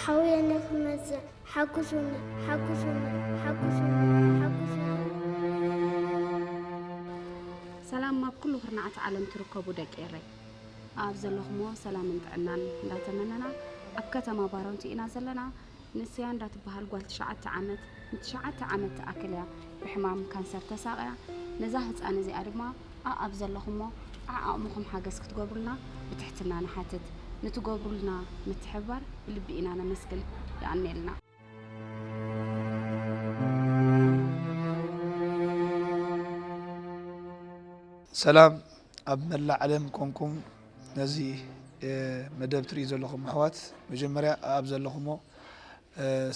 ሓውየኒ ክመጽእ ሓግዙኒ፣ ሓግዙኒ፣ ሓግዙኒ፣ ሓግዙኒ። ሰላም ኣብ ኩሉ ኩርናዓት ዓለም ትርከቡ ደቂ ኤረይ፣ ኣብ ዘለኹሞ ሰላምን ጥዕናን እንዳተመነና፣ ኣብ ከተማ ባረንቱ ኢና ዘለና። ንስያ እንዳትበሃል ጓል ትሽዓተ ዓመት፣ ንትሽዓተ ዓመት ትኣክል እያ ብሕማም ካንሰር ተሳቕያ። ነዛ ህጻን እዚኣ ድማ ኣኣብ ዘለኹሞ ዓዓቕምኹም ሓገዝ ክትገብሩልና ብትሕትና ንሓትት። ንትገብሩልና ምትሕብባር ብልቢ ኢና ነመስግን። የቐንየልና። ሰላም ኣብ መላእ ዓለም ኮንኩም ነዚ መደብ ትርእዩ ዘለኹም ኣሕዋት፣ መጀመርያ ኣብ ዘለኹሞ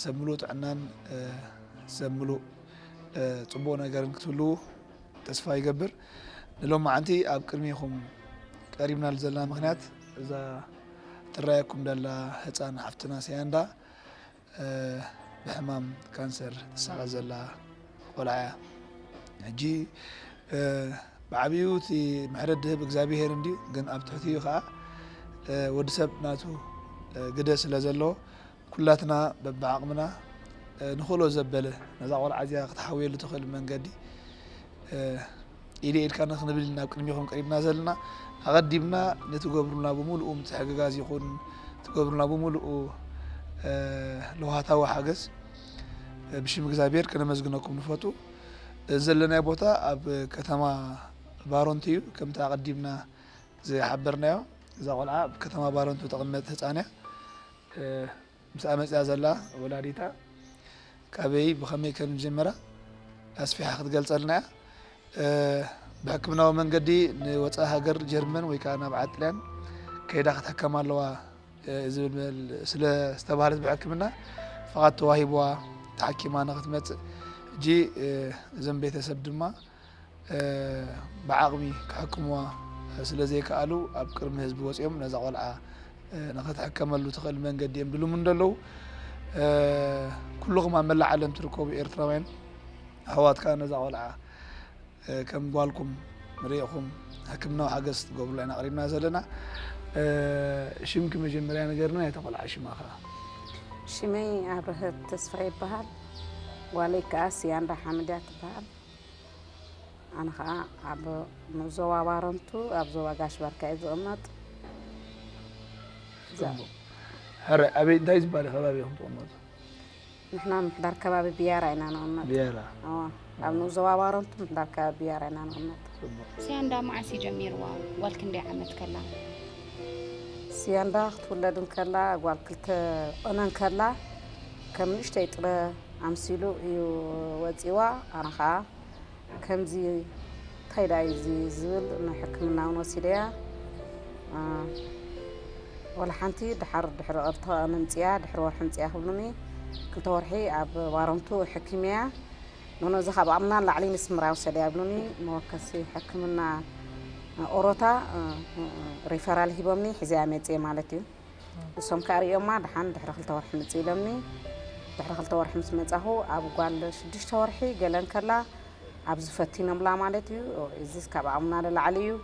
ሰብ ምሉእ ጥዕናን ሰብ ምሉእ ጽቡቕ ነገርን ክትህልዉ ተስፋ ይገብር። ንሎማዓንቲ ኣብ ቅድሚኹም ቀሪብናሉ ዘለና ምኽንያት እዛ ትረኣየኩም ዘላ ህጻን ሓፍትና ስያንዳ ብሕማም ካንሰር ትሳቐ ዘላ ቆልዓ እያ። ሕጂ ብዓብዩ እቲ ምሕረት ድህብ እግዚኣብሄር እንድዩ፣ ግን ኣብ ትሕቲኡ ከዓ ወዲ ሰብ ናቱ ግደ ስለ ዘለዎ ኩላትና በብዓቕምና ንኽእሎ ዘበለ ነዛ ቆልዓ እዚኣ ክትሓውየሉ ትኽእል መንገዲ ኢደ ኢድካ ንክንብል ኢና ኣብ ቅድሚኹም ቀሪብና ዘለና። ኣቐዲምና ንትገብሩልና ብምሉኡ ምትሕግጋዝ ይኹን ትገብሩልና ብምሉኡ ለውሃታዊ ሓገዝ ብሽም እግዚኣብሔር ከነመስግነኩም ንፈቱ። እዚ ዘለናዮ ቦታ ኣብ ከተማ ባሮንቱ እዩ። ከምቲ ኣቐዲምና ዝሓበርናዮ እዛ ቆልዓ ኣብ ከተማ ባሮንቱ ተቐመጥ ህፃን እያ። ምስኣ መፅያ ዘላ ወላዲታ ካበይ ብኸመይ ከም ዝጀመራ ኣስፊሓ ክትገልፀልና እያ። ብሕክምናዊ መንገዲ ንወፃኢ ሃገር ጀርመን ወይ ከዓ ናብ ዓዲ ጥልያን ከይዳ ክትሕከም ኣለዋ ዝብል ስለ ዝተባህለት ብሕክምና ፍቓድ ተዋሂብዋ ተሓኪማ ንክትመፅእ ሕጂ እዞም ቤተሰብ ድማ ብዓቕሚ ክሕክምዋ ስለ ዘይከኣሉ ኣብ ቅድሚ ህዝቢ ወፂኦም ነዛ ቆልዓ ንክትሕከመሉ ትኽእል መንገዲ እዮም ድልሙ እንደለዉ ኩልኹም ኣብ መላእ ዓለም ትርከቡ ኤርትራውያን ኣሕዋት ከዓ ነዛ ቆልዓ ከም ጓልኩም ርኢኹም ሕክምናዊ ሓገዝ ትገብሩላ ኢና ኣቕሪብና ዘለና። ሽምኪ መጀመርያ ንገርና ናይታ ቆልዓ ሽማ ከዓ። ሽመይ ኣብርሀት ተስፋ ይበሃል። ጓለይ ከዓ ስያንዳ ሓመድ እያ ትበሃል። ኣነ ከዓ ኣብ ንኡስ ዞባ ባረንቱ ኣብ ዞባ ጋሽ ባርካ እየ ዝቕመጥ። ሕራይ ኣበይ እንታይ ዝበሃል ከባቢ ኢኹም ትቕመጡ? ንሕና ምምሕዳር ከባቢ ብያራ ኢና ንቕመጥ። ብያራ። እዋ፣ ኣብ ንኡስ ዞባ ባረንቱ ምምሕዳር ከባቢ ብያራ ኢና ንቕመጥ። ጽቡቕ። ስያንዳ መዓስ እዩ ጀሚርዋ? ጓል ክንደይ ዓመት ከላ? ስያንዳ ክትውለድ እንከላ ጓል ክልተ ቆነ እንከላ ከም ንእሽተይ ጥረ ኣምሲሉ እዩ ወጺዋ። ኣነ ኸኣ ከምዚ እንታይ ደኣ እዩ እዚ ዝብል ናይ ሕክምና እውን ወሲደያ። ወላ ሓንቲ ድሓር ድሕሪ ቅርተ መምፅያ ድሕሪ ወርሒ ምፅያ ክብሉኒ ክልተ ወርሒ ኣብ ባረንቱ ሕክምያ ኖኖ እዚ ካብ ኣቕምና ንላዕሊ ንስምራ ውሰደያ ይብሉኒ። መወከሲ ሕክምና ኦሮታ ሪፈራል ሂቦምኒ ሒዘያ መፅየ ማለት እዩ። ንሶም ከዓ ሪኦማ ደሓን ድሕሪ ክልተ ወርሒ ምፂ ኢሎምኒ። ድሕሪ ክልተ ወርሒ ምስ መፃኹ ኣብ ጓል ሽዱሽተ ወርሒ ገለ እንከላ ኣብዚ ፈቲኖምላ ማለት እዩ። እዚ ካብ ዓቕምና ንላዕሊ እዩ።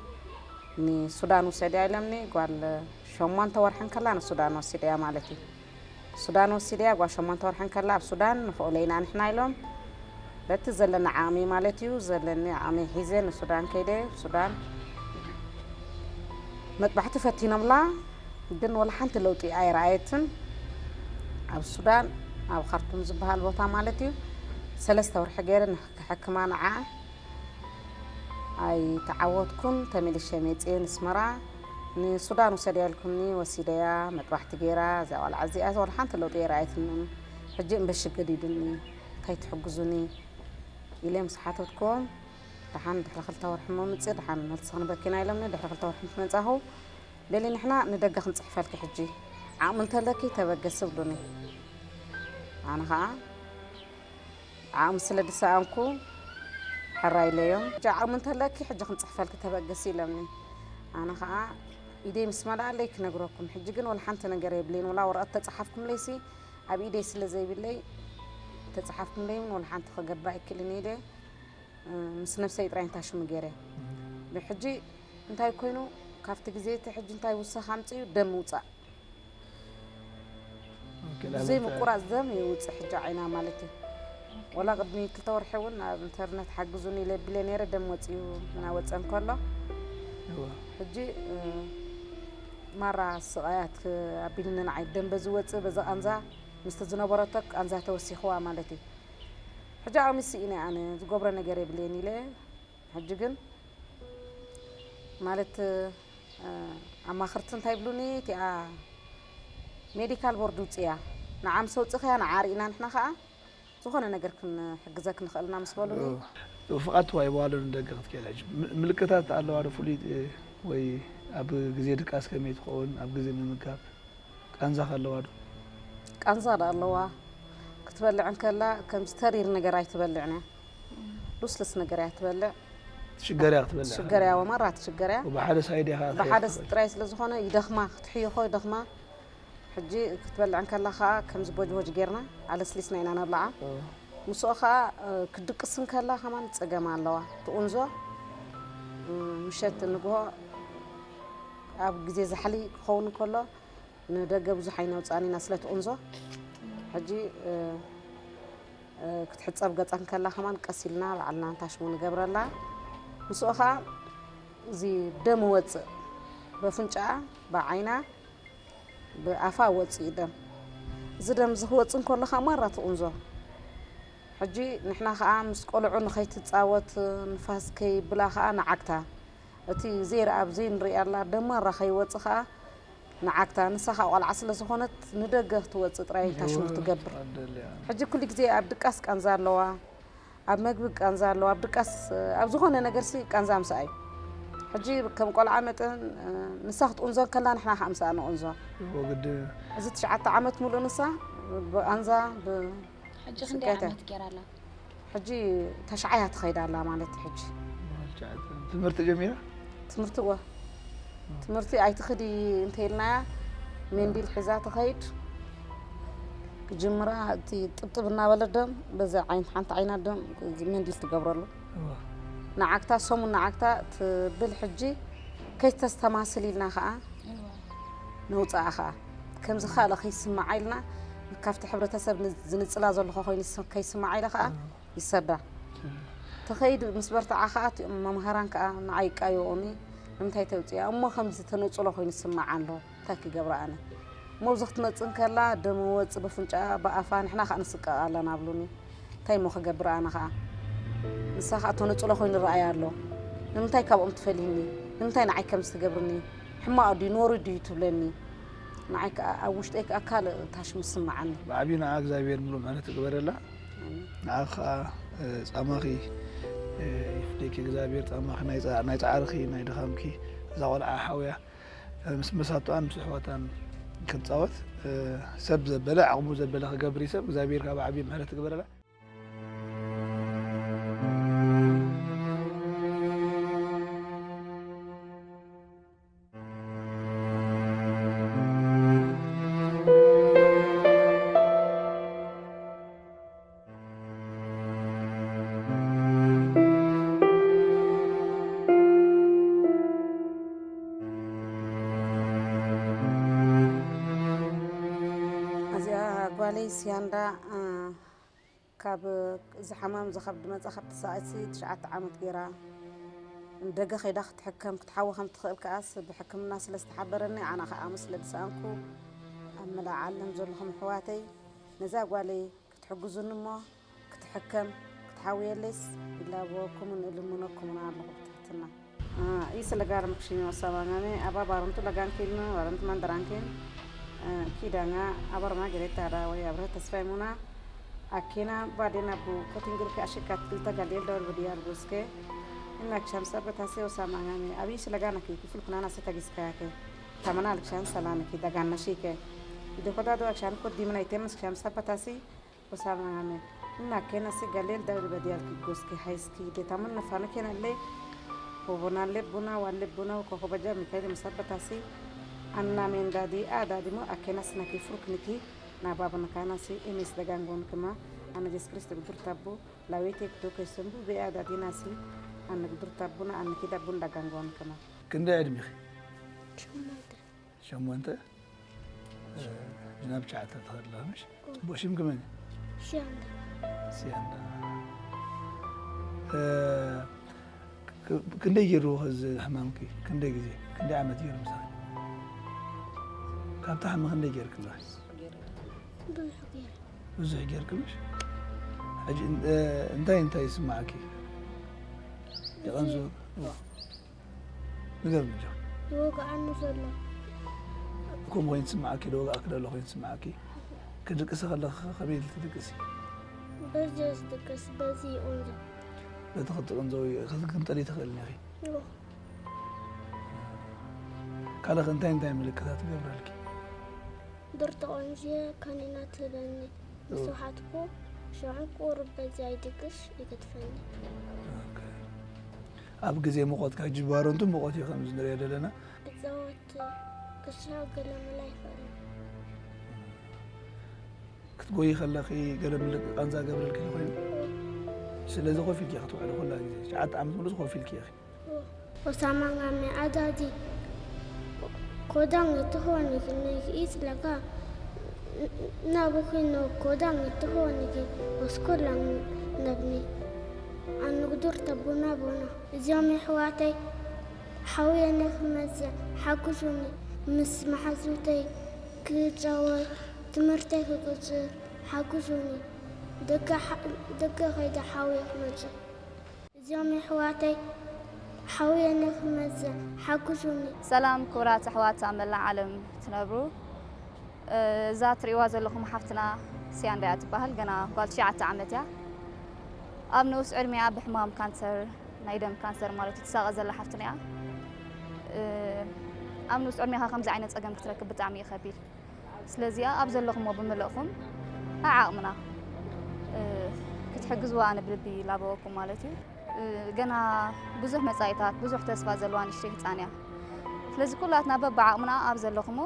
ንሱዳን ውሰድያ ኢሎምኒ። ጓል ሸሞንተ ወርሒ እንከላ ንሱዳን ወሲደያ ማለት እዩ። ሱዳን ወሲደያ ጓል ሸሞንተ ወርሒ እንከላ ኣብ ሱዳን ንኽእሎ ኢና ንሕና ኢሎም። በቲ ዘለና ዓቕሚ ማለት እዩ ዘለኒ ዓቕሚ ሒዘ ንሱዳን ከይደ ሱዳን መጥባሕቲ ፈቲኖምላ። ግን ወላ ሓንቲ ለውጢ ኣይረኣየትን። ኣብ ሱዳን ኣብ ካርቱም ዝበሃል ቦታ ማለት እዩ ሰለስተ ወርሒ ገይረ ክሕክማ ንዓ ኣይተዓወትኩን። ተመሊሸ መፅየ ንስመራ ንሱዳን ውሰድያ ኢልኩኒ ወሲደያ መጥባሕቲ ገይራ እዛ ቆልዓ እዚኣ ወላ ሓንቲ ለውጢ የረኣየትንን። ሕጂ እምበሺ ገዲዱኒ እንታይ ትሕግዙኒ ኢለ ምስ ሓተትኩም ደሓን ድሕሪ ክልተ ወርሒ እሞ ምፅእ ደሓን መልሲ ክንበኪና ኢሎምኒ። ድሕሪ ክልተ ወርሒ ምስ መፃኹ በሊ ንሕና ንደገ ክንፅሕፈልኪ ሕጂ ዓቕሚ እንተለኪ ተበገሲ ብሉኒ። ኣነ ከዓ ዓቕሚ ስለ ዝሰኣንኩ ሕራይ ኢለዮም። ሕጂ ዓቕሚ እንተለኪ ሕጂ ክንፅሕፈልኪ ተበገሲ ኢሎምኒ። ኣነ ከዓ ኢደይ ምስ መላኣለይ ክነግረኩም። ሕጂ ግን ወላ ሓንቲ ነገር የብለይን። ወላ ወረቐት ተፀሓፍኩምለይሲ ኣብ ኢደይ ስለ ዘይብለይ ተፀሓፍኩምለይ እውን ወላ ሓንቲ ክገብር ኣይክእልን ኢለ ምስ ነብሰይ ጥራይ እንታ ሽሙ ገይረ። ብሕጂ እንታይ ኮይኑ ካብቲ ግዜ እቲ ሕጂ እንታይ ውሳኽ ኣምፅኡ ደም ምውፃእ ብዘይ ምቁራፅ ደም ይውፅእ ሕጂ ዓይና ማለት እዩ። ወላ ቅድሚ ክልተ ወርሒ እውን ኣብ ኢንተርነት ሓግዙኒ ኢለ ቢለ ነይረ፣ ደም ወፂኡ እናወፀ እንከሎ ሕጂ ማራ ስቓያት ኣቢልኒ ንዓይ። ደም በዚ ወፅእ በዚ ቃንዛ ምስቲ ዝነበረቶ ቃንዛ ተወሲኽዋ ማለት እዩ። ሕጂ ኣቕሚ ስኢነ ኣነ ዝገብሮ ነገር የብለይን ኢለ። ሕጂ ግን ማለት ኣማኽርቲ እንታይ ይብሉኒ፣ እቲኣ ሜዲካል ቦርድ ውፅእያ፣ ንዓ ምስ ኣውፅእኽያ ንዓ ርኢና ንሕና ከዓ ዝኾነ ነገር ክንሕግዘክ ንኽእልና ምስ በሉኒ። ፍቓድ ተዋሂብዋ ኣሎ ንደገ ክትከይድ። ሕጂ ምልክታት ኣለዋ ዶ ፍሉይ፣ ወይ ኣብ ግዜ ድቃስ ከመይ ትኸውን፣ ኣብ ግዜ ምምጋብ ቃንዛ ከ ኣለዋ ዶ? ቃንዛ ዶ ኣለዋ። ክትበልዕ እንከላ ከምዚ ተሪር ነገር ኣይትበልዕን እያ። ሉስልስ ነገር እያ ትበልዕ። ትሽገር እያ ክትበልዕ። ትሽገር እያ፣ ወማራ ትሽገር እያ። ብሓደ ሳይድ እያ ከዓ ብሓደ ትኸይድ። ጥራይ ስለ ዝኾነ ይደኽማ፣ ክትሕይኾ ይደኽማ። ሕጂ ክትበልዕ እንከላ ከዓ ከምዚ ቦጅቦጅ ጌርና ኣለስሊስና ኢና ነብልዓ። ምስኡ ከዓ ክድቅስ እንከላ ከማን ፀገም ኣለዋ። ትቑንዞ ምሸት ንግሆ ኣብ ግዜ ዛሕሊ ክኸውን እንከሎ ንደገ ብዙሕ ኣይነውፅኣን ኢና ስለ ትቑንዞ። ሕጂ ክትሕፀብ ገፃ እንከላ ከማን ቀስ ኢልና ባዕልና እንታሽሙ ንገብረላ። ምስኡ ከዓ እዚ ደም ወፅእ በፍንጫኣ ብዓይና ብኣፋ ወፅእ ደም። እዚ ደም እዚ ክወፅእ እንከሎ ከዓ ማራ ትቑንዞ። ሕጂ ንሕና ከዓ ምስ ቆልዑ ንኸይትፃወት ንፋስ ከይብላ ከዓ ንዓግታ። እቲ ዘይረኣ ኣብ ዘይንሪኣላ ደም ማራ ከይወፅእ ከዓ ንዓግታ። ንሳ ከዓ ቆልዓ ስለ ዝኾነት ንደገ ክትወፅእ ጥራይ እንታሽሙ ትገብር። ሕጂ ኩሉ ግዜ ኣብ ድቃስ ቃንዛ ኣለዋ። ኣብ መግቢ ቃንዛ ኣለዋ፣ ኣብ ድቃስ ኣብ ዝኾነ ነገርሲ ቃንዛ ምስኣ እዩ። ሕጂ ከም ቆልዓ መጠን ንሳ ክትቁንዞ ከላ ንሕና ከዓ ምስኣ ንቁንዞ። እዎ ግድ እዚ ትሽዓተ ዓመት ሙሉእ ንሳ ብቃንዛ ብ- ሕጂ ክንደይ ስቀተ። ዓመት ገይራ ኣላ? ሕጂ ተሽዓያ ትኸይድ ኣላ ማለት እዩ። ሕጂ ትምህርቲ ጀሚራ ትምህርቲ እወ ትምህርቲ ኣይትኽዲ እንተኢልናያ ሜንዲል ሒዛ ትኸይድ ክጅምራ እቲ ጥብጥብ እናበለ ደም በዚ ዓይነት ሓንቲ ዓይና ደም ሜንዲል ትገብረሉ እዎ። ንዓግታ ሰሙን ንዓግታ ትብል ሕጂ ከይተስተማስል ኢልና ከዓ ነውፅኣ ከዓ ከምዚ ካልእ ከይስምዓ ኢልና ካብቲ ሕብረተሰብ ን- ዝንፅላ ዘለኹ ኮይኑ ስ- ከይስምዓ ኢለ ከዓ ይሰዳ ተኸይድ ምስ በርትዓ ከዓ እቲኦም መምሃራን ከዓ ንዓይ ይቃየቑኒ ንምንታይ ተውፅያ እሞ ከምዚ ተነፅሎ ኮይኑ ስምዓ ኣሎ እንታይ ክገብራ ኣነ እሞ ኣብዚ ክትመፅእ እንከላ ደም ወፅእ በፍንጫ ብኣፋ ንሕና ከዓ ንስቀቕ ኣለና ብሉኒ እንታይ እሞ ክገብር ኣነ ከዓ ንሳ ከዓ ተነፅሎ ኮይኑ ረኣያ ኣሎ ንምንታይ ካብኦም ትፈልይኒ ንምንታይ ንዓይ ከምዚ ትገብርኒ ሕማቕ ድዩ ኖሩ ድዩ ትብለኒ ንዓይ ከዓ ኣብ ውሽጠይ ከዓ ካልእ ታሽሙ ይስምዓኒ ብዓብዩ ንዓ እግዚኣብሔር ምሉእ ምሕረት ይግበረላ ንዓ ከዓ ፃማኺ ይፍደኪ እግዚኣብሔር ፃማኺ ናይ ፃ- ናይ ፃዕርኺ ናይ ድኻምኪ እዛ ቆልዓ ሓውያ ምስ መሳቶኣን ምስ ኣሕዋታን ክትፃወት ሰብ ዘበለ ዓቕሙ ዘበለ ክገብር እዩ ሰብ እግዚኣብሔር ካብ ዓብዪ ምሕረት ይግበረላ እዚኣ ጓለይ ስያንዳ እ፣ ካብ እዚ ሓማም እዚ ካብ ድመፃ ካብ ተሳእሲ ትሽዓተ ዓመት ገይራ ንደገ ከይዳ ክትሕከም ክትሓዊ ከም ትኽእል ከኣስ ብሕክምና ስለ ዝተሓበረኒ ኣነ ከዓ ኣነ ስለ ዝሰኣንኩ ኣብ መላእ ዓለም ዘለኹም ኣሕዋተይ ነዛ ጓለይ ክትሕግዙኒ እሞ ክትሕከም ክትሓውየለይስ ይላበወኩምን እልምነኩምን ኣለኹ ብትሕትና። Ah, io se la gara mkshimi osama ngame aba barantu lagankin barantu mandarankin kidanga abar ma gere tada wari abre tasfay muna akena badena bu kotingir ke ashika tilta galil dor budi arbuske inna ksham sabata se osama ngame abi se lagana ki kuful kunana se tagiska ke tamana alkshan salana ki dagana shike ide koda do akshan ko dimna item ksham sabata si Osama ngame. Ina kena si galel dawri badial ki goski haiski de tamun na fana kena le. Hobona le buna wan le buna ko ko baja mikael musabata si. Anna men dadi a dadi mo akena sina ki furuk niki na baba na kana si imis dagangon kema. Ana Jesus Christ gudur tabbu lawete kdo ke sumbu be a dadi na si. Ana gudur tabbu na ana ki dabbun dagangon kema. ክንደይ ዕድሜኺ ሸሞንተ ሸሞንተ ናብ ቻዕተ ትኸድ ኣለኻ፣ ምሽ? ጽቡቕ። ሽምኪ መን እዩ? ሲያንዳ። ሲያንዳ። እ፣ ክ-፣ ክንደይ ገይሩ እዚ ሕማምኪ? ክንደይ ግዜ? ክንደይ ዓመት ገይሩ ምሳኺ? ካብ ትሓሚ ክንደይ ገይርኪ ኣለኺ? ብዙሕ ገይረ። ብዙሕ ገይርኪ፣ ምሽ? ሕጂ እን-፣ እ፣ እንታይ እንታይ ይስምዓኪ? የቐንዙ-፣ ዋ። ንገርኒ እንጂ። ይወግኣኒ ዘሎ። ከምኡ ኮይኑ ትስምዓኪ ዶ? ወግኣኪ ዘሎ ኮይኑ ትስምዓኪ? ክድቅሲ ከለኺ ከመይ ኢልኪ ትድቅሲ? በዚ ዝድቅስ፣ በዚ ይቕንዞ። በቲ ክትቕንዘዊ፣ ክትግምጠሊ ትኽእሊ ኢኺ። ይዎ። ካልእ እንታይ እንታይ ምልክታት ይገብረልኪ? ድር ተቐንዝየ፣ ካኒና ትህበኒ። ምስ ውሓትኩ፣ ሽዑ ቁሩብ በዚ ኣይድቅስ፣ ይገድፈኒ። ኦኬ። ኣብ ግዜ ሙቐት፣ ካብ ሕጂ ባረንቱ ሙቐት እዩ ከምዚ ንሪኦ ዘለና። ክጻወት፣ ክስሕቕ ገለ መላ ይኽእል። ክትጎዪ ከለኺ ገለ ምልክት ቃንዛ ገብረልኪ ኮይኑ? ስለዚ ኮፍ ኢልኪ ክትውዕሊ ኩላ ግዜ። ትሽዓተ ዓመት ሙሉእ ኮፍ ኢልኪ ኢኺ። Osama ngame adadi. Kodang ito ho ni kinay islaka. Nabukin no kodang ito ho ni ki oskolang nabni. Anugdur tabuna buna. እዚኦም ኣሕዋተይ ሓውየነ ክመፅእ ሓግዙኒ። ምስ መሓዙተይ ክፃወት ትምህርተይ ክቅፅል ሓግዙኒ። ደገ ሓ-፣ ደገ ከይደ ሓውየ ክመፅእ። እዚኦም ኣሕዋተይ ሓውየነ ክመፅእ ሓግዙኒ። ሰላም ክቡራት ኣሕዋት ኣብ መላእ ዓለም ትነብሩ። እ፣ እዛ ትርእይዋ ዘለኹም ሓፍትና ሲያንዳ እያ ትበሃል። ገና ጓል ትሽዓተ ዓመት እያ። ኣብ ንኡስ ዕድሚኣ ብሕማም ካንሰር፣ ናይ ደም ካንሰር ማለት እዩ፣ ትሳቐ ዘላ ሓፍትና እያ። እ፣ ኣብ ንኡስ ዕድሜኻ ከምዚ ዓይነት ጸገም ክትረክብ ብጣዕሚ እዩ ከቢድ። ስለዚኣ ኣብ ዘለኹሞ ብምልእኹም ዓዓቕምና፣ እ፣ ክትሕግዝዋ ኣነ ብልቢ ይላበወኩም ማለት እዩ። እ፣ ገና ብዙሕ መጻኢታት፣ ብዙሕ ተስፋ ዘለዋ ንእሽተይ ህጻን እያ። ስለዚ ኩላትና በብዓቕምና ኣብ ዘለኹሞ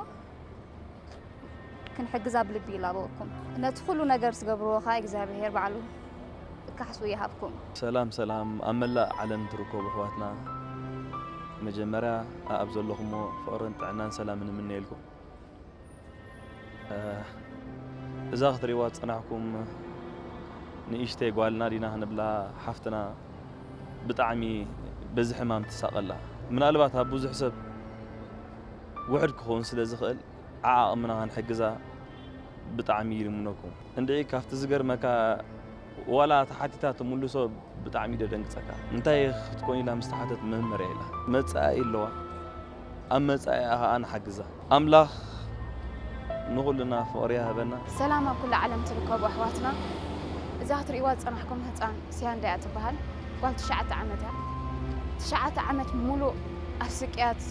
ክንሕግዛ ብልቢ ይላበወኩም። ነቲ ኩሉ ነገር ዝገብርዎ ኸኣ እግዚኣብሄር ባዕሉ ካሕሱ ይሃብኩም። ሰላም ሰላም፣ ኣብ መላእ ዓለም ትርከቡ ኣሕዋትና፣ መጀመርያ ኣብ ዘለኹሞ ፍቕርን ጥዕናን ሰላምን እምነየልኩም። እ፣ እዛ ክትርእይዋ ዝጸናሕኩም ንእሽተይ ጓልና ዲና ክንብላ ሓፍትና ብጣዕሚ በዚ ሕማም ትሳቐላ። ምናልባት ኣብ ብዙሕ ሰብ ውሑድ ክኸውን ስለ ዝኽእል፣ ዓዓቕምና ክንሕግዛ ብጣዕሚ ይልምነኩም። እንድዒ ካብቲ ዝገርመካ፣ ዋላ ተሓቲታ ትምልሶ ብጣዕሚ እዩ ደደንግጸካ። እንታይ ክትኮን ኢላ ምስ ተሓተት መምህር እያ ኢላ። መጻኢ ኣለዋ፣ ኣብ መጻኢኣ ኸኣ ንሓግዛ። ኣምላኽ ንኹልና ፍቕሪ ይሃበና። ሰላም ኣብ ኩሉ ዓለም ትርከቡ ኣሕዋትና። እዛ ክትርእይዋ ዝጸናሕኩም ህጻን ሲያንዳ እያ ትበሃል። ጓል ትሽዓተ ዓመት እያ። ትሽዓተ ዓመት ሙሉእ ኣብ ስቅያት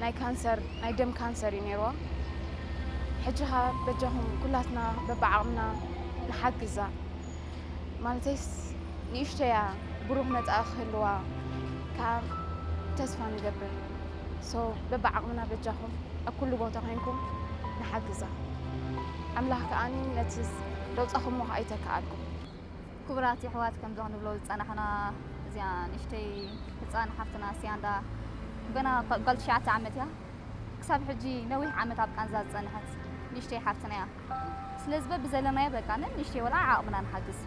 ናይ ካንሰር፣ ናይ ደም ካንሰር እዩ ነይርዋ። ሕጂ ኸኣ በጃኹም ኩላትና በብዓቕምና ንሓግዛ። ማለተይስ ንእሽተያ ብሩህ መጻኢ ክህልዋ ከኣ ተስፋ ንገብር። ሶ በብዓቕምና በጃኹም ኣብ ኩሉ ቦታ ኮይንኩም ንሓግዛ። ኣምላኽ ከኣ ነቲ ለውጻኹሞ ከኣ ይተክኣልኩም። ክቡራት የሕዋት፣ ከምዚ ክንብሎ ዝጸናሕና፣ እዚኣ ንእሽተይ ህጻን ሓፍትና ሲያንዳ ገና ጓል ትሽዓተ ዓመት እያ። ክሳብ ሕጂ ነዊሕ ዓመት ኣብ ቃንዛ ዝጸንሐት ንእሽተይ ሓፍትና እያ። ስለዚ በብዘለናዮ በቃ ነንእሽተይ ወላ ዓቕምና ንሓግዝ።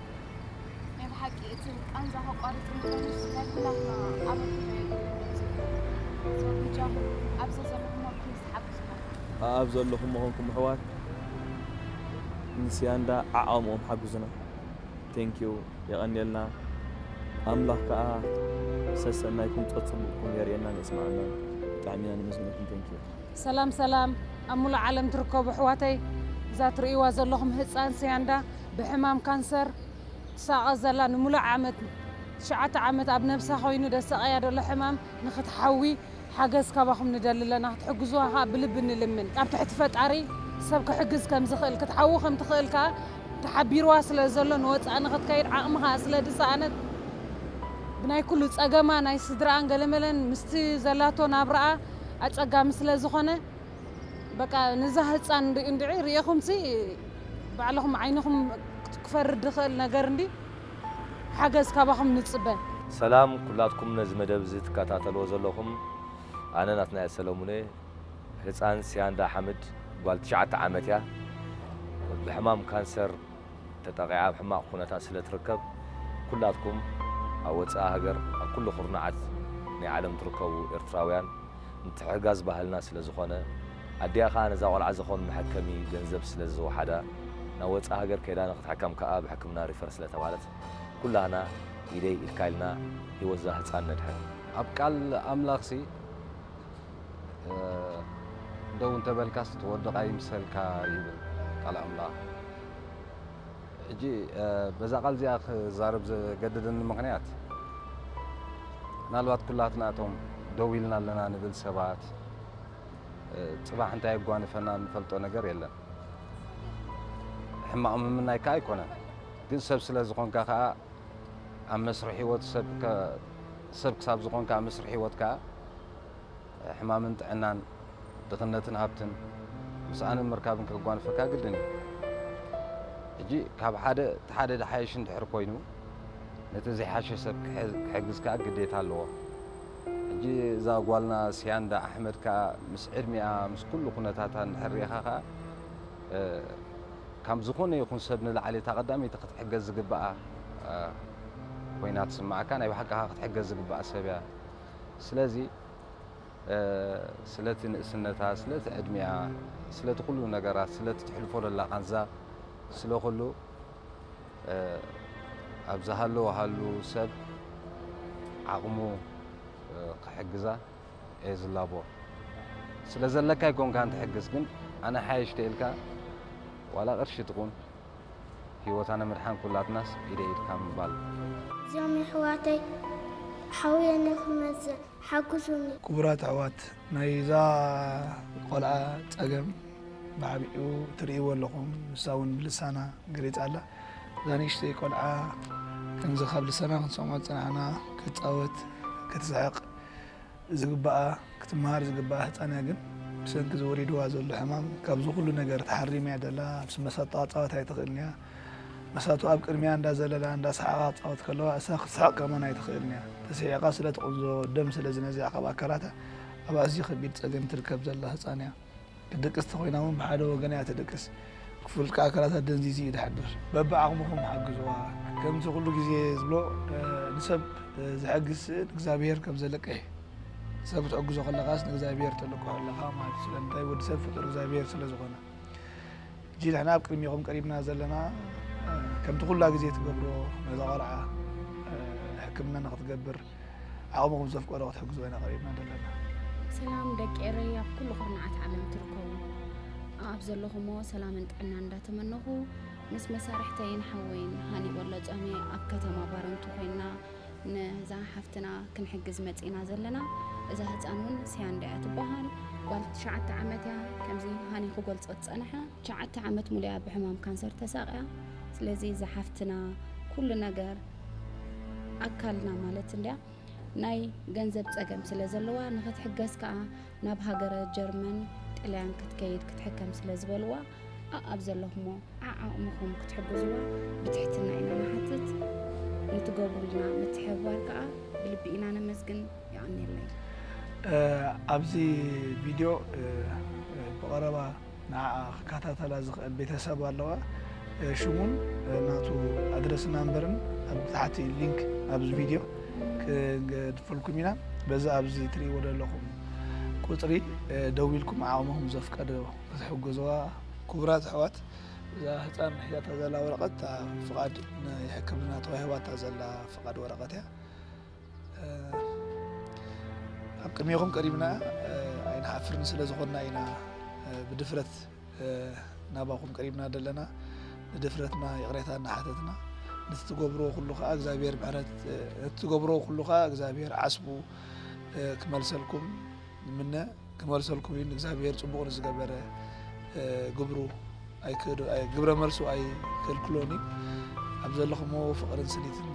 ናይ ብሓቂ እቲ ቃንዛ ከቋርጽ እንተኾይኑስ ናይ ኩላትና ኣበርክቶ የድሊ። So ብጃኹም ኣብዚ ዘለኹሞ ፕሊዝ ሓግዙና። ኣብ ዘለኹሞ ኾንኩም ኣሕዋት ንሲያንዳ ዓቕምኦም ሓግዙና። ቴንኪዩ፣ የቐንየልና። ኣምላኽ ከኣ ሰሰናይኩም ጸጽቡቕኩም የርእየናን የስምዓናን። ብጣዕሚ ኢና ነመስግነኩም። ቴንኪዩ። ሰላም ሰላም፣ ኣብ ሙሉእ ዓለም ትርከቡ ኣሕዋተይ፣ እዛ ትርእይዋ ዘለኹም ህጻን ሲያንዳ ብሕማም ካንሰር ትሳቐ ዘላ ንሙሉእ ዓመት፣ ትሽዓተ ዓመት ኣብ ነብሳ ኮይኑ ደሳቐያ ዘሎ ሕማም ንኽትሓዊ ሓገዝ ካባኹም ንደሊ ኣለና። ክትሕግዙዋ ከኣ ብልቢ ንልምን። ኣብ ትሕቲ ፈጣሪ ሰብ ክሕግዝ ከም ዝኽእል፣ ክትሓዊ ከም ትኽእል ከኣ ተሓቢርዋ ስለ ዘሎ፣ ንወጻኢ ንኽትከይድ ዓቕሚ ከኣ ስለ ዝሰኣነት፣ ብናይ ኩሉ ጸገማ ናይ ስድራኣን ገለመለን ምስቲ ዘላቶ ናብራኣ ኣጸጋሚ ስለ ዝኾነ፣ በቃ ነዛ ህጻን እንድዒ፣ እንድዒ ርኢኹምሲ ባዕልኹም ዓይንኹም ክፈርድ ዝኽእል ነገር እንዲ ሓገዝ ካባኹም ንጽበ። ሰላም ኩላትኩም ነዚ መደብ እዚ ትከታተልዎ ዘለኹም፣ ኣነ ናትናኤል ሰለሙን እየ። ህጻን ሲያንዳ ሓምድ ጓል ትሽዓተ ዓመት እያ። ብሕማም ካንሰር ተጠቒዓ ኣብ ሕማቕ ኩነታት ስለ ትርከብ፣ ኩላትኩም ኣብ ወጻኢ ሃገር ኣብ ኩሉ ኩርናዓት ናይ ዓለም ትርከቡ ኤርትራውያን ምትሕግጋዝ ባህልና ስለ ዝኾነ፣ ኣዲኣ ከኣ ነዛ ቆልዓ ዝኾን መሐከሚ ገንዘብ ስለ ዝወሓዳ፣ ናብ ወጻኢ ሃገር ከይዳ ንክትሕከም ከኣ ብሕክምና ሪፈር ስለ ተባለት፣ ኩላህና ኢደይ ኢድካ ኢልና ህይወት እዛ ህጻን ነድሕን። ኣብ ቃል ኣምላኽሲ፣ እ፣ ደው እንተበልካስ እቲ ወድቓ ይምሰልካ ይብል ቃል ኣምላኽ። ሕጂ፣ እ፣ በዛ ቃል እዚኣ ክዛረብ ዘገደደኒ ምኽንያት፣ ምናልባት ኩላትና እቶም ደው ኢልና ኣለና ንብል ሰባት፣ እ፣ ጽባሕ እንታይ የጓንፈና እንፈልጦ ነገር የለን። ሕማቕ ምምናይ ከኣ ኣይኮነን። ግን ሰብ ስለ ዝኾንካ ከኣ ኣብ መስርሕ ህይወት ሰብ ከ-፣ ሰብ ክሳብ ዝኾንካ ኣብ መስርሕ ህይወት ከኣ ሕማምን ጥዕናን፣ ድኽነትን ሃብትን፣ ምስኣንን ምርካብን ከጓንፈካ ግድን እዩ። ሕጂ ካብ ሓደ፣ እቲ ሓደ ድሓይሽ እንድሕር ኮይኑ፣ ነቲ ዘይሓሸ ሰብ ክሕ-፣ ክሕግዝ ከኣ ግዴታ ኣለዎ። ሕጂ እዛ ጓልና ሲያንዳ ኣሕመድ ከኣ ምስ ዕድሚኣ፣ ምስ ኩሉ ኩነታታ እንድሕር ርኢኻ ከኣ፣ እ፣ ካብ ዝኾነ ይኹን ሰብ ንላዕሊ እታ ቀዳመይቲ ክትሕገዝ ዝግብኣ፣ እ፣ ኮይና ትስምዓካ። ናይ ብሓቂ ከኣ ክትሕገዝ ዝግብኣ ሰብ እያ። ስለዚ፣ እ፣ ስለቲ ንእስነታ፣ ስለቲ ዕድሚኣ፣ ስለቲ ኩሉ ነገራት፣ ስለቲ ተሕልፎ ዘላ ቃንዛ፣ ስለ ኩሉ፣ እ፣ ኣብ ዝሃለወ ሃሉ ሰብ ዓቕሙ፣ እ፣ ክሕግዛ እየ ዝላቦ። ስለ ዘለካ ኣይኮንካን ትሕግዝ፣ ግን ኣነ ሓየሽ ተኢልካ ዋላ ቅርሺ ትኹን ህይወታ ንምድሓን ኩላትናስ ኢደ ኢድካ ምባል። እዚኦም የሕዋተይ ሓውየኒ ክመጽእ ሓግዙኒ። ክቡራት ኣሕዋት፣ ናይዛ ቆልዓ ጸገም ብዓቢኡ ትርእይዎ ኣለኹም። ንሳ እውን ብልሳና ገሊጻ ኣላ። እዛ ንእሽተይ ቆልዓ ከምዚ ካብ ልሳና ክንሰምዖ ዝጸናሕና፣ ክትጻወት፣ ክትስሕቕ ዝግባኣ፣ ክትመሃር ዝግባኣ ህጻን እያ። ግን ብሰንኪ እዚ ወሪድዋ ዘሎ ሕማም ካብዚ ኩሉ ነገር ተሓሪማ እያ ዘላ። ምስ መሳቱ ክትጻወት ኣይትኽእልን እያ። መሳቱ ኣብ ቅድሚያ እንዳዘለላ እንዳሰሓቓ ክጻወት ከለዋ፣ እሳ ክትስሕቕ ከማን ኣይትኽእልን እያ። ተስሒቓ ስለ ትቕንዞ፣ ደም ስለ ዝነዝዕ ካብ ኣካላታ፣ ኣብ ኣዝዩ ከቢድ ጸገም ትርከብ ዘላ ህጻን እያ። ትድቅስ ተኾይና እውን ብሓደ ወገን እያ ትድቅስ። ክፍልፍል ኣካላታ ደንዚዙ እዩ ዝሓድር። በብዓቕምኹም ሓግዝዋ። ከምቲ ኩሉ ግዜ ዝብሎ፣ እ፣ ንሰብ፣ እ፣ ዝሕግዝ ስእ ንእግዚኣብሔር ከም ዘለቅሕ እዩ። ሰብ ክትሕግዞ ከለኻስ ንእግዚኣብሔር ተለቅሖ ኣለኻ ማለት እዩ። ስለምንታይ? ወዲ ሰብ ፍጡር እግዚኣብሔር ስለ ዝኾነ። ሕጂ ንሕና ኣብ ቅድሚኹም ቀሪብና ዘለና፣ እ፣ ከምቲ ኩላ ግዜ ትገብሮ ነዛ ቆልዓ፣ እ፣ ሕክምና ንኽትገብር ዓቕምኹም ዘፍቀዶ ክትሕግዝዎ ኢና ቀሪብና ዘለና። ሰላም ደቂ ኤረይ ኣብ ኩሉ ኩርናዓት ዓለም ትርከቡ። ኣብ ዘለኹሞ ሰላምን ጥዕናን እንዳተመነኹ፣ ምስ መሳርሕተይን ሓወይን ሃኒ በሎ ጾሜ ኣብ ከተማ ባረንቱ ኮይንና ነዛ ሓፍትና ክንሕግዝ መጺእና ዘለና። እዛ ህጻን እውን ሲያንዳ እያ ትበሃል። ጓል ትሽዓተ ዓመት እያ። ከምዚ ሃኒ ክገልጾ ዝጸንሐ፣ ትሽዓተ ዓመት ሙሉእ እያ ብሕማም ካንሰር ተሳቕያ። ስለዚ እዛ ሓፍትና ኩሉ ነገር ኣካልና ማለት እንድያ ናይ ገንዘብ ጸገም ስለ ዘለዋ፣ ንኽትሕገዝ ከኣ ናብ ሃገረ ጀርመን፣ ጥልያን ክትከይድ ክትሕከም ስለ ዝበልዋ፣ ኣኣብ ዘለኹሞ ዓዓቕምኹም ክትሕግዝዋ ብትሕትና ኢና ንሓትት። ንትገብሩልና ምትሕብባር ከኣ ብልቢ ኢና ነመስግን። የቐንየለይ። እ፣ ኣብዚ ቪድዮ፣ እ፣ እ፣ ብቐረባ ንዓኣ ክከታተላ ዝኽእል ቤተሰብ ኣለዋ። እ፣ ሽሙን፣ እ፣ ናቱ ኣድረስ ናምበርን ኣብ ታሕቲ ሊንክ ኣብዚ ቪድዮ ክንገድፈልኩም ኢና። በዚ ኣብዚ ትርእይዎ ዘለኹም ቁጽሪ፣ እ፣ ደዊልኩም ዓቕምኹም ዘፍቀዶ ክትሕግዝዋ። ክቡራት ኣሕዋት፣ እዛ ህጻን ሒዛታ ዘላ ወረቐት፣ እታ ፍቓድ ናይ ሕክምና ተዋሂባታ ዘላ ፍቓድ ወረቐት እያ። እ፣ ኣብ ቅድሜኹም ቀሪብና፣ እ፣ ኣይንሓፍርን ስለ ዝኾንና ኢና፣ እ፣ ብድፍረት፣ እ፣ ናባኹም ቀሪብና ዘለና። ንድፍረትና ይቕሬታ እናሓተትና፣ ነቲ ትገብርዎ ኩሉ ኸኣ እግዚኣብሔር ምሕረት፣ እ፣ ነቲ ትገብርዎ ኩሉ ኸኣ እግዚኣብሔር ዓስቡ፣ እ፣ ክመልሰልኩም ንምነ። ክመልሰልኩም እዩ። ንእግዚኣብሔር ጽቡቕ ንዝገበረ፣ እ፣ ግብሩ ኣይክህዶ-፣ ኣይ-፣ ግብረ መልሱ ኣይከልክሎን እዩ። ኣብ ዘለኹምዎ ፍቕርን ስኒትን